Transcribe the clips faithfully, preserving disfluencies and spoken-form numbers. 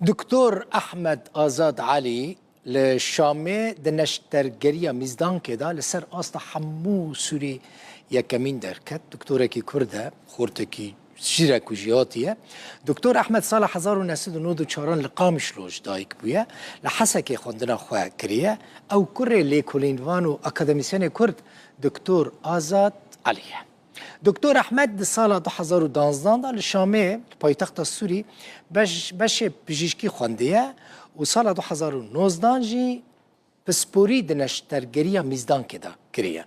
Doktor Ehmed Azad Elî li Şamê di neştergeriya Mîzdankê de li ser asta hemû Sûrî yekemîn derket. Doktorekî Kurd e, xortekî jî re ku jî hatiye. Doktor Ehmed sala hezar û neh sed û nod û çar li Qamişlo ji dayik bûye. Li Hesekê xwendina xwe kiriye. Ew kurê lêkolînvan û akademîsyenê Kurd Doktor Azad Elî ye. Doktor Ehmed di sala du hezar û danzdan de li Şamê, li paytexta Sûrî, beş-, beşê pijîşkî xwendiye û sala du hezar û nozdan jî pisporî di neştergeriya Mîzdankê de kiriye.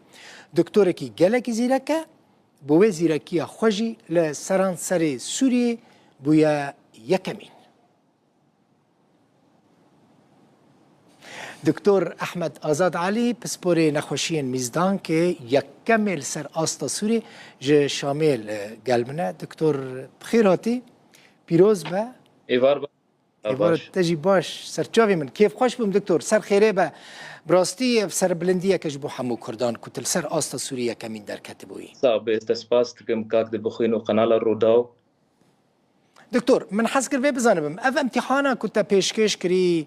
Doktorekî gelekî zîrek e, bi wê zîrekiya xwe jî li seranserê Sûriyê bûye yekemîn. Doktor Ehmed Azad Elî, pisporê nexweşiyên Mîzdankê yekemê li ser asta Sûrî ji Şamê li gel min e. Doktor, bi xêr hatî, pîroz be. Êvar be. Êvar te jî baş, serçavê min. Kêfxweş bûm, doktor. Ser xêrê be. Bi rastî ev serbilindiyeke ji bo hemû Kurdan ku tu li ser asta Sûrî yekemîn derketibûyî. Sax be, ez te spas dikim, kak Dibixwîn û Qenala Rûdaw. Doktor, min hez kir vê bizanibim. Ev imtîhana ku te pêşkêş kirî,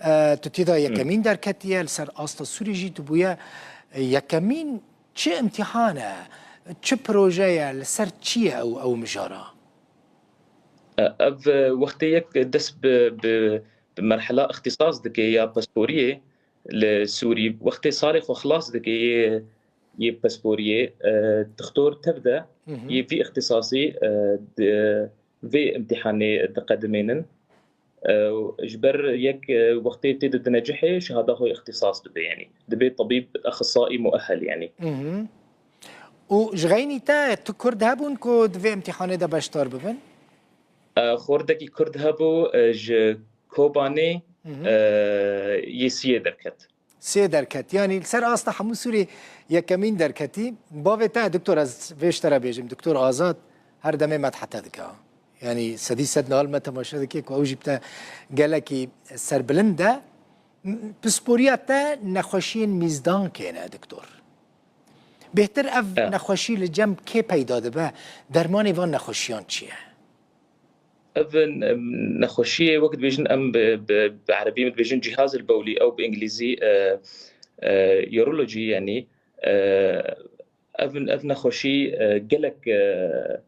e, tu tê de Hmm. yekemîn derketiye, li ser asta Sûrî jî tu bûye, e, yekemîn. Çi imtîhan e? Çi proje ye? Li ser çi ye ew, ew mijara? E, ev, e, wextê yek dest bi, bi, bi merhela îxtîsas dike ya pisporiyê li Sûrî, wextê salê xwe xilas dike yê, yê pisporiyê, e, dixtor tev de Hı hı. yê vî îxtîsasî, e, di, vê imtîhanê diqedimênin. E, ji ber yek, e, wextê tê didine cihê, şehada xwe îxtîsas dibe, yanî dibe tebîb exîsaî muehel, yanî. Hı hı. Û ji xeynî te, tu Kurd hebûn ku di vê imtîhanê de beşdar bibin? E, xortekî Kurd hebû, e, ji Kobanê, Hı hı. e, yê siyê derket. Sê derket. Yanî li ser asta hemû Sûrî yekemîn derketî. Bavê te, doktor, ez vê ji te re bêjim, doktor Azad her demê medhe te dike. Yanî sedî sed nihal me temaşe dike ku ew jî bi te gelekî serbilind e. M-, pisporiya te nexweşiyên Mîzdankê ne, doktor. Bêhtir ev E. nexweşî li cem kê peyda dibe? Dermanê van nexweşiyan çi ye? Ev, em, nexweşiyê wek dibêjin, em bi, bi, bi erebî dibêjin cihaz el bewlî, ew bi îngilîzî, e, e, urology, yanî, e, ev, ev nexweşî, e, gelek, e,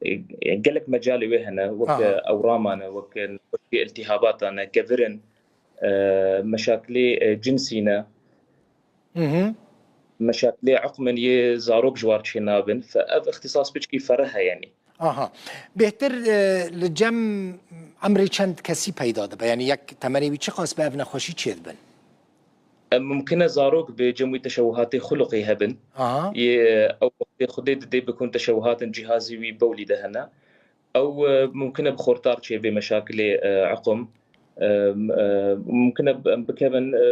e, gelek mecalê wê hene, wek, Aha. e, ewraman e, wek nexweşiyê iltîhabatan e, kevir in, e, meşakilê, e, cinsî ne. Hı hı. Meşakilê eqm in yê zarok ji war çênabin. Fe-, ev îxtîsas piçkî fereh e, yanî. Aha. Bêhtir, e, li cem emrê çend kesî peyda dibe? Yanî yek temenê wî çiqas be ev nexweşî çêdibin? E, mumkin e zarok bi cem wî teşewuhatê xuluqî hebin. Aha. Yê, e, ew wextê xwedê didê bikun teşewuhatin cihazî wî bewlî de hene. Ew, e, mumkin e bi xortar çêbê meşakilê, e, eqm. E, m-, e, mumkin e b-, em bikevin, e,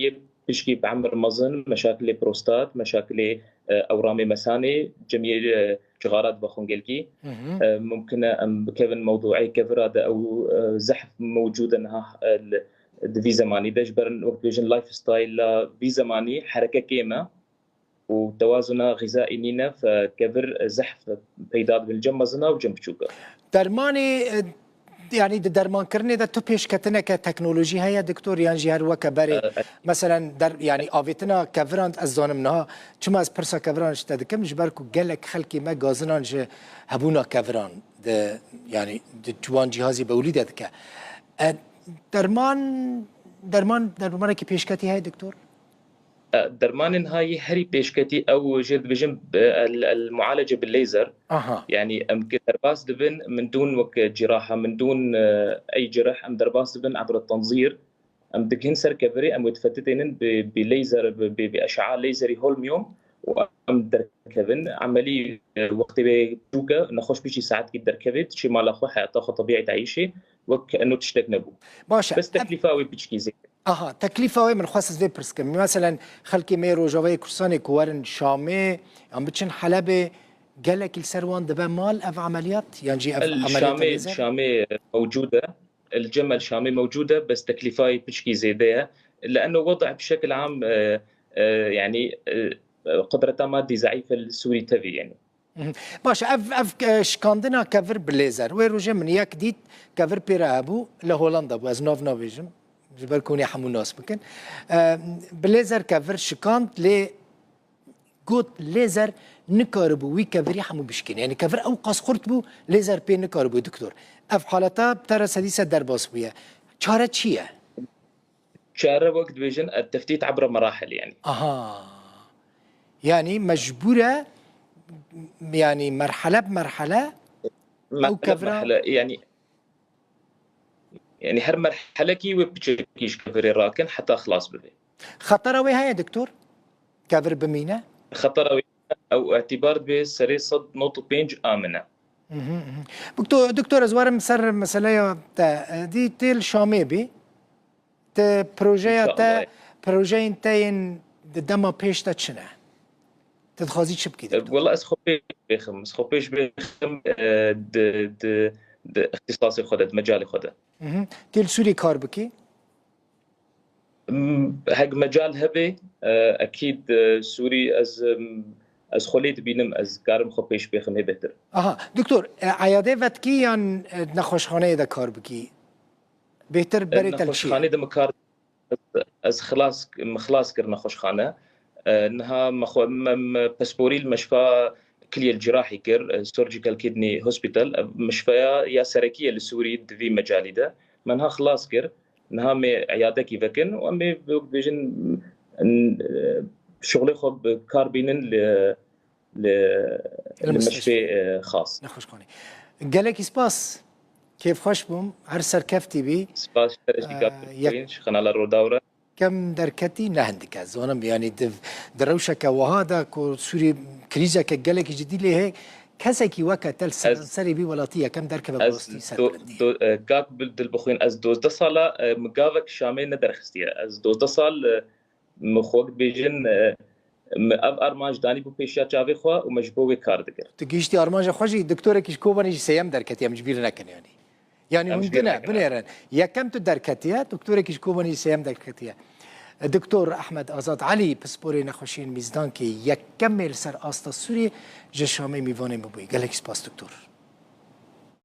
yê pişkî bi emir mezin, meşakilê prostat, meşakilê, e, ewramê mesanê, cemiyê, e, cixara dibe xungelkî. Hı hı. E, mumkin e em bikevin mewduê kevira de ew, e, zehf mewcûd e niha, e, li, di vî zemanî de, ji ber wek dibêjin lifestyle-a vî zemanî hereke kêm e. û tewazuna xîzaî nîne, fe-, kevir zehf peyda dibin cem mezina û cem biçûka. Dermanê, e, yanî di dermankirinê de tu pêşketineke teknolojî heye, doktor, yan jî her weke berê, E, e. Meselen, der-, yanî avêtina keviran, ez zanim niha, çima ez pirsa keviran ji te dikim, ji ber ku gelek xelkê me gazinan ji hebûna keviran di, yanî di wan cihazê bewlî de dike. E, derman, derman, dermanekî pêşketî heye, doktor? E, dermanên hayî herî pêşketî ew jê dibêjin, e, el, el mualece bi laser. Aha. Yanî em ki derbas dibin, min dûn wek ciraha, min dûn, e, ey cirah, em derbas dibin ebra tenzîr. Em digihin ser kevirê, em wê difetitênin bi, bi laser, bi, bi, bi eşea laserî holmyom û em derkevin. Emelî, e, wextê wê çûke, nexweş biçî saetkî derkevê, diçî mala xwe, heyata xwe tebîî dayîşê, wek eno tiştek nebû. Baş e. Bes Em- teklîfa wê piçkî zêde. Aha, teklîfa wê min xwest ez vê pirs kim. Meselen, xelkê me yê Rojavayê Kurdistanê ku werin Şamê, yan biçin Helebê, gelekî li ser wan dibe mal ev emeliyat? Yan jî ev El emeliyata Şamê, lêzer? Şamê mewcûd e. El cem el Şamê mewcûd e, bes teklîfa wê piçkî zêde ye. Li eno weda bi şekil am, e, e, yanî, e, qudreta madî zeîf e li Sûrî tevî, yanî. Mhm. Baş e, ev, ev e, şikandina kevir bi lêzer. Wê rojê min yek dît, kevir pê re hebû, li Holanda bû, ez nav nabêjim. Ji ber ku hûn ê hemû nas bikin. E, bi lêzer kevir şikand, lê got lêzer nikaribû wî kevirî hemû bişkîne. Yani kevir ew qas xurt bû, lêzer pê nikaribû doktor. Ev haleta te re sedî sed derbas bûye. Çare çi ye? Çare wek dibêjin, e, teftît ebra merahil yani. Aha. Yani mecbûr e, yani merhele bi merhele ew Merhele bi kevira merhele, yani, yani her merhelekî wê piçekî ji kevirê rakin heta xilas bibe. Xetera wê heye doktor? Kevir bimîne? Xetera wê ew îtibar dibe serê sed nod û pênc amine. Mhm, mhm. Doktor, doktor, ez werim ser meseleya te. E, dî tê li Şamê bî. Te projeya te, İnşallah. Projeyên te yên di dema pêş de çi ne? Te dixwazî çi bikî, doktor? Wela ez xwe pêş bêxim. Ez xwe pêş bêxim, e, di, di, di îxtîsasê xwe de, di mecalê xwe de. Mhm. Tê li Sûrî kar bikî? M, hek mecal hebe, e, ekîd, e, Sûrî ez, em, ez xwe lê dibînim, ez karim xwe pêş bêxim hê bêhtir. Aha, doktor, e, eyadê vetkî yan, e, nexweşxaneyê de kar bikî? Bêhtir E, berê te li çi ye? Nexweşxanê de min kar, ez, ez xilas, min xilas kir nexweşxane. E, niha me xwe, me, me pisporî li meşfa kiliyê li cirahî kir, e, Surgical Kidney Hospital. E, meşfeya ya serekî ye li Sûrî di vî mecalî de. Me niha xilas kir. Niha me eyadekî vekin û em ê wek dibêjin, n-, e, şixulê xwe bi kar bînin li, li, Li li mistê. Meşfê, e, xas. Nexweşxanê. Gelekî spas. Kêfxweş bûm. Her serkeftî bî. Spas, ji te re jî, Ee, kak yek- Hüseyin, ji kanala Rodaw re. Kem derketî ne hindik e. Zonim, yani di, di rewşeke wiha de ku Sûrî krîzeke gelekî cidî lê heye, kesekî weke te li seranserê vî welatî yekem derkeve bi Ez rastî do-, serbilind e. do-, e, kak Bil-, Dilbixwîn, ez dozdeh sala, e, min gavek Şamê nederxistiye. Ez dozdeh sal, e, min xwe dibêjin, e, min ev armanc danî bû pêşiya çavê xwe û me ji bo wê kar dikir. Tu gihîştî armanca xwe jî, doktorekî ji Kobanê jî sêyem derketiye, em ji bîr nekin yani. Yani Em hûn ji bîr dine, nekin. Binêrin. Yekem tu derketiye, doktorekî ji Kobanê jî sêyem derketiye. Doktor Ehmed Azad Elî, pisporê nexweşiyên mîzdankê yekemê li ser asta Sûriyê, ji Şamê mîvanê min bûyî. Gelek spas doktor.